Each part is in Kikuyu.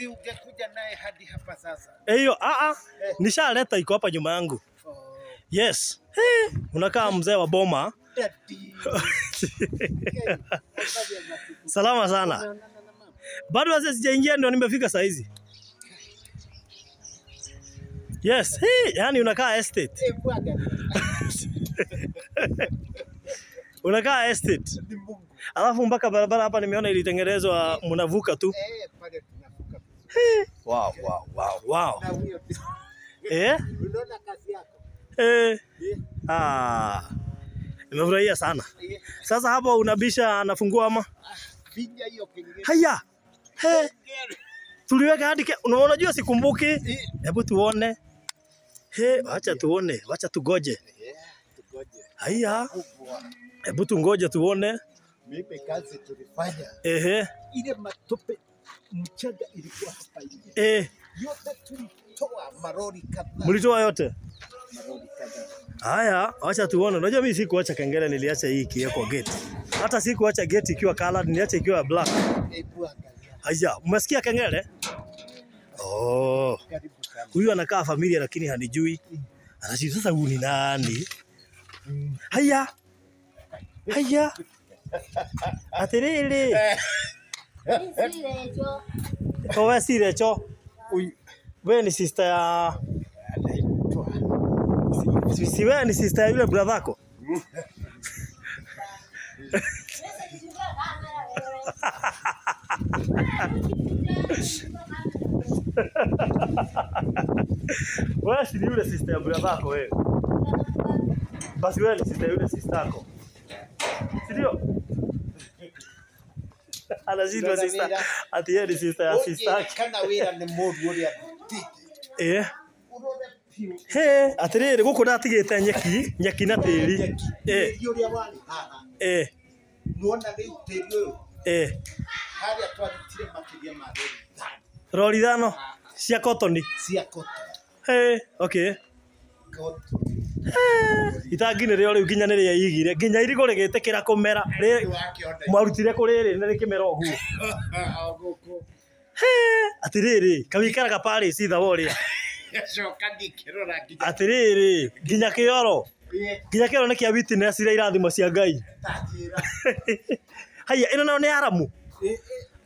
Si ungekuja naye hadi hapa sasa. Hiyo nishaleta iko hapa nyuma yangu. Oh. Yes. Hey, unakaa mzee wa boma. Daddy. Salama sana. Bado sasa sijaingia ndio nimefika saa hizi. Yes, hey, yani unakaa estate. Eh, bwana. Unakaa estate. Ni Mungu. Alafu mpaka barabara hapa nimeona ilitengenezwa mnavuka tu. Eh, pale tunavuka vizuri. Wow, wow, wow, wow. Na huyo Eh? unaona kazi yako? Eh. Eh, Ah. Nimefurahia sana. eh. Sasa hapo unabisha anafungua ama? Finya hiyo kengele. Haya. He, tuliweka hadi unajua sikumbuki. Hebu tuone. He, wacha tuone, wacha tugoje. Yeah, tugoje. Haya, Kubwa. hebu tungoje tuone. Mimi kazi tulifanya. Ehe. Ile matope mchanga ilikuwa hapa nje. Eh, Yote tulitoa marori kadhaa. mlitoa yote? Marori kadhaa. Haya, wacha tuone. Unajua mimi sikuacha kengele, niliacha hii ikiwekwa gate. Hata sikuacha gate ikiwa colored, niliacha ikiwa black. Hebu angalia. Haya, umesikia kengele? Oh, Karibu sana. huyu anakaa familia lakini hanijui. Anasema sasa huyu ni nani? Haya. Haya. Atiriri. O we si Recho. Huyu We ni sister ya anaitwa si we ni sister ya yule brother yako? Wewe si ni yule sister ya brother yako wewe. Basi wewe ni sister ya yule sister yako. Si ndio? Anashindwa sister. Ati yeye ni sister ya sister yake. kana wĩra nĩ mũru ũrĩa ndutĩte. Eh. Ũrore biũ He, atiriri guku ndatigite nyeki, nyeki na tĩri. nyeki. Eh, Tĩri ũrĩa warĩ haha. eh, Nĩwona rĩu tĩri ũyũ eh. harĩa twarutire makĩria ma rori ithano Rori ithano cia kotoni. cia cotton. He, okay. Cotton. Itangi nĩrĩo rĩu nginya nĩrĩaigire nginya irigũ rĩgĩtĩkĩra kũmera. Nĩwakĩona Mwarutire kũ rĩrĩ na rĩkĩmera ũguo. o gũkũ. Atirĩrĩ, kawikaraga Paris itha wa ũrĩa. Coka ndikĩrora nginya Atirĩrĩ, nginya kĩoro. Ĩ, Nginya kĩoro nĩ kĩa witness iria irathimo cia Ngai. ta njĩra. Haya, ĩno nayo nĩ aramu. Ĩ, ĩ,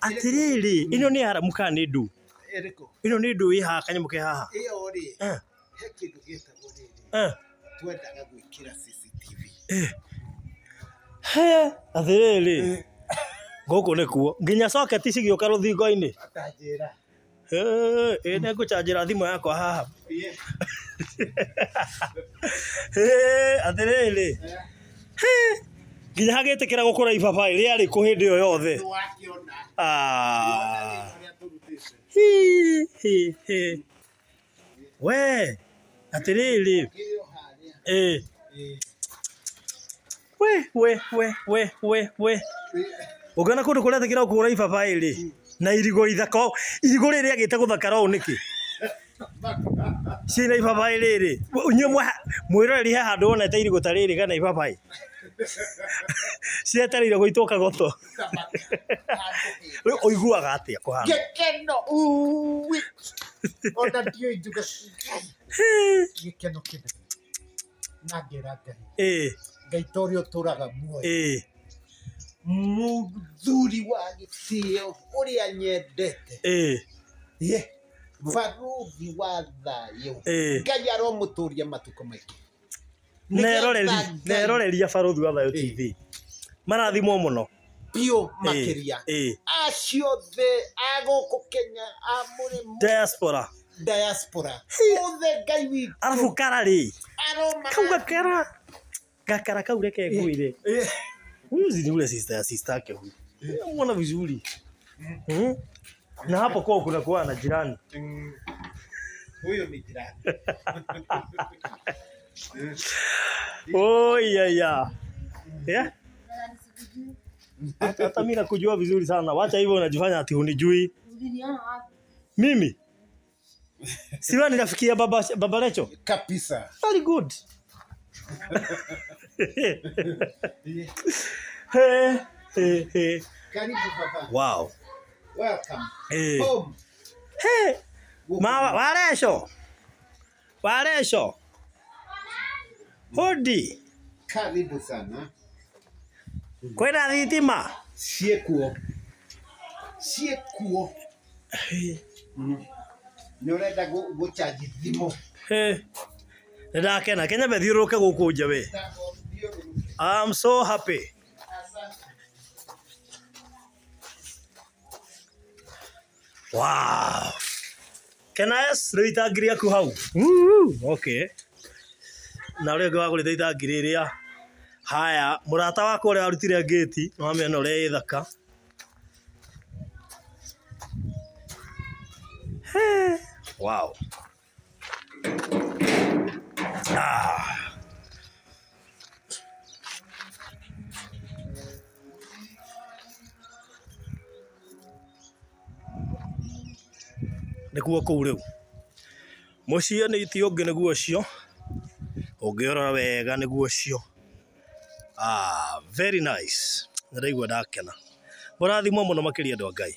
Atirĩrĩ, ĩno nĩ aramu kana nĩ ndu? ĩrĩkũ? Ĩno nĩ ndu ĩ haha kanyamũ ke haha. Ĩyo rĩ, Eh, he kĩndũ gĩtagwo rĩrĩ eh. twendaga gwĩkĩra CCTV. He, atirĩrĩ. Gũkũ nĩkuo. Nginya soketi cigĩũka rũthingo-inĩ. Ta njĩra. Ĩ nĩngũcanjĩra thimũ yakwa haha. Ĩ, He, atĩrĩrĩ. eh, He, nginya hagĩtĩkĩra gũkũra ibabaĩ rĩarĩ kũ hĩndĩ ĩyo yothe. nĩwakĩona. Ah. Ũrĩa tũrutĩte. Hi, hi, hi. We, atĩrĩrĩ. Kĩyo harĩa. Eh. Ĩ, We, we, we, we, we, we. ĩ, Ũngĩona kũndũ kũretĩkĩra gũkũra ibabaĩ rĩ, na irigũ ithaka, irigũ rĩrĩ rĩagĩte gũthakara ũũ nĩkĩ? Ciĩna ibabaĩ rĩrĩ. Inyuĩ mwĩroreri he handũ wonete irigũ ta rĩrĩ kana ibabaĩ? Cietereire gũitwo kagoto. Rĩu ũiguaga atĩa kũhana? Gĩkeno ui. Ona ndiũĩ njuge gĩkeno kĩnene. Na ngera Ngai. Ĩ, Ngai ta ũrĩa ũtũraga muoyo. ĩ, Mũthuri wa gĩtĩo ũrĩa nyendete. ĩ, Ye. Barũthi wa thayũ. ĩ. Ngai aromũtũria matukũ maingĩ. Neroreri, Nĩgetha Ngai neroreri a Barũthi wa Thayũ TV. Marathimwo mũno. biũ makĩria. Ĩ, Acio othe a gũkũ Kenya a mũrĩmo diaspora. diaspora. Othe Ngai witũ Arabu kara rĩ, aroma kau gakara. Gakara kau reke ngwĩre. Eh, Huyu si ni ule sister ya sister yake huyu. Muona vizuri. Hmm? Na hapo kwao kuna kuwa na jirani. Huyu ni jirani. Oh yeah yeah. Yeah? Hata mimi nakujua vizuri sana. Wacha hivyo unajifanya ati hunijui. Mimi? Si wewe ni rafiki ya baba Recho? Kabisa. Very good. Hey, hey, hey. Karibu baba. Wow. Welcome. Eh. Home. He, ma waresho. Waresho. Hodi. Karibu sana. Kwĩna thitima? Ciĩkuo. Ciĩkuo. Nĩ ũrenda gũchanji thimũ. He. Nĩ ndakena. Kenya bethiũrũrũke gũkũ nja we. I'm so happy. Wow. Kena S rĩu itangi rĩaku hau. Woo, okay. Na ũrĩa ũngĩ wagũrĩte itangi rĩrĩa. Haya, mũrata wakwa ũrĩa warutire ngĩti, nĩ wamĩona ũrĩa ĩ thaka. He. Wow. Ah. Nĩkuo kũu rĩu mũciĩ nĩ ti ũngĩ nĩguo ũcio ũngĩrora wega nĩguo ũcio. Ah, very nice. Nĩndaigua ndakena. Mũrathimwo mũno makĩria andũ a Ngai.